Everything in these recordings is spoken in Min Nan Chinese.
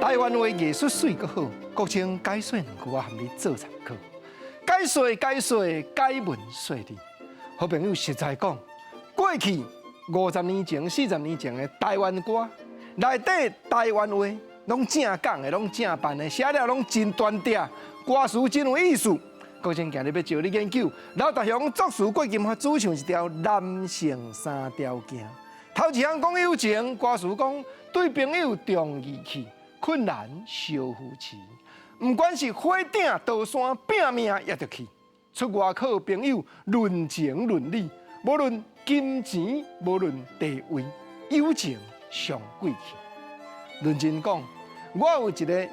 台灣話藝術媠閣好，國清解說兩句，我含你做參考。解說解說解文說理，好朋友實在講，過去50年前、40年前的台灣歌，內底台灣話攏正港的，攏正版的，寫了攏真端正，歌詞真有意思。國清今日欲招你研究，劉達雄作詞郭金發主唱一條男性三條件。頭一項講友情，歌詞講對朋友重義氣，困難相扶持。毋管是火頂刀山，拚命也著去。出外靠朋友，論情論理，無論金錢，無論地位，友情上貴氣。認真講，我有一個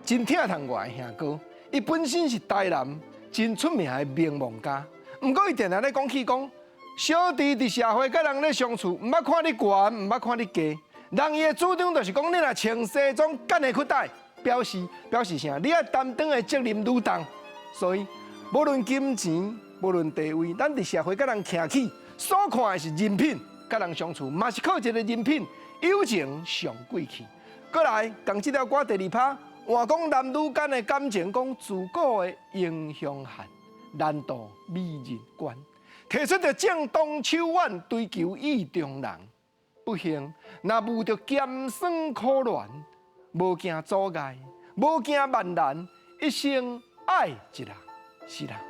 真疼痛我的兄哥，伊本身是台南真出名的名望家，毋過伊定定咧講起講，小弟佇社會佮人咧相處，毋捌看你懸，毋捌看你低。人伊的主張就是講，你若穿西裝幹的褲帶，表示啥？你愛擔當的責任愈重。所以，無論金錢，無論地位，咱佇社會佮人徛起，所看的是人品，佮人相處嘛是靠一個人品，友情上貴氣。過來，仝這條歌第二拍，換講男女間的感情，講自古的英雄漢，難渡美人關。提出著正當手腕追求意中人，不幸若遇著鹹酸苦戀，無驚阻礙，無驚萬難，一生愛一人，是啦。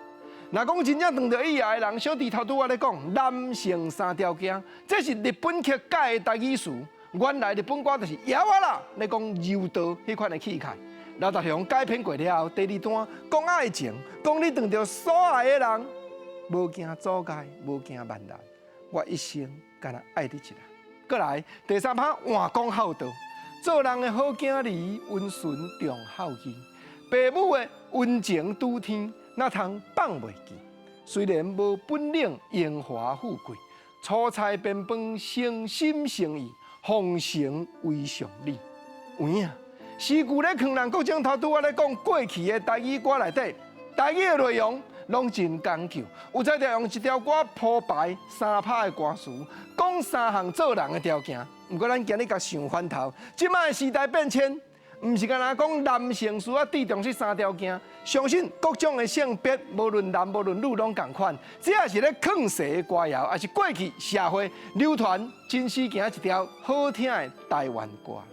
若講真正碰著意愛的人，小弟頭拄仔咧講，男性三條件，這是日本曲改的台語詞。原來日本歌就是搖仔啦，咧講柔道彼款的氣概。劉達雄改編過了後，第二段講愛情，講你碰著所愛的人，無驚阻礙，無驚萬難，我一生干焦愛你一人。過來第三拍換講孝道，做人的好囝兒，溫順重孝義，爸母的溫情拄天，哪通放袂記？雖然無本領榮華富貴，粗菜便飯誠心誠意，奉承為上理。有影，詩句咧囥人國政頭拄仔咧講過去的台語歌內底，台語的內容攏真講究，有才調用一條歌鋪排三拍的歌詞，講三項做人的條件。毋過咱今日共想翻頭，這擺時代變遷，毋是干焦講男性需要注重這三條件。相信各種的性別，無論男無論女攏仝款，這也是咧勸世的歌謠，也是過去社會流傳真時行一條好聽的台灣歌。